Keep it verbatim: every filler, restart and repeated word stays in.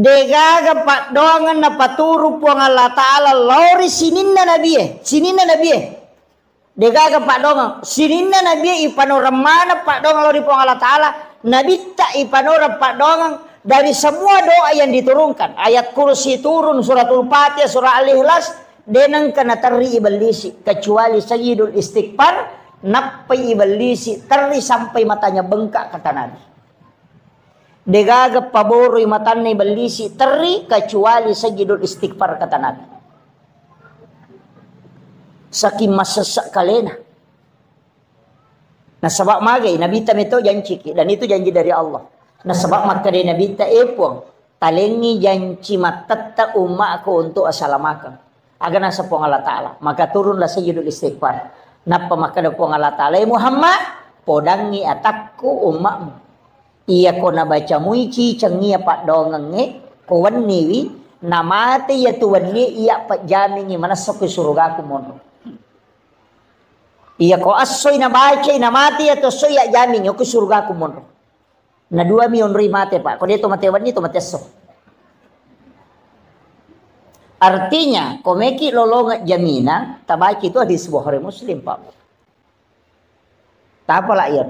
Degaga paddoangeng napaturu Puang Allah Ta'ala lao ri sininna nabie, sininna nabie. Degaga paddoangeng, sininna nabie ipanoreng maneng paddoangeng lao ri Puang Allah Ta'ala, nabitta ipanoreng paddoangeng dari semua doa yang diturunkan. Ayat kursi turun, suratul Fatihah, surah Al-Ikhlas, de nengka naterri ibellisi, kecuali sayyidul istighfar, nappai ibellisi terri sampai matanya bengkak, kata Nabi. Degaga paboroi matanna ibellisi terri kecuali sayyidul istighfar, kata Nabi. Saking masessa kalena. Nasaba magai Nabitta meto janciki, dan itu janji dari Allah. Nasaba makkeda Nabitta, "E Puang, talengi janci mattetta ummaku untuk asalamakeng." Aga nasa Puang Allah Ta'ala, maka turunlah sayyidul istighfar. Nappa makkeda Puang Allah Ta'ala, "E Muhammad, podangi atakku ummamu. Iyako nabaca mui ciceng iya paddoangengnge, ko wenniwi, namate iya tu wennie, iya pajjamingi manessa ku surugaku monro. Iyako essoi nabacai namate iya tu essoi, iya jamingi ku surugaku monro." Na dua mi onroi mate, Pak. Ko de to mate wenni, to mate esso. Artinya, ko meki lolongeng jaminan, tabaca itu hadis Bukhari Muslim, Pak. Tapala iya.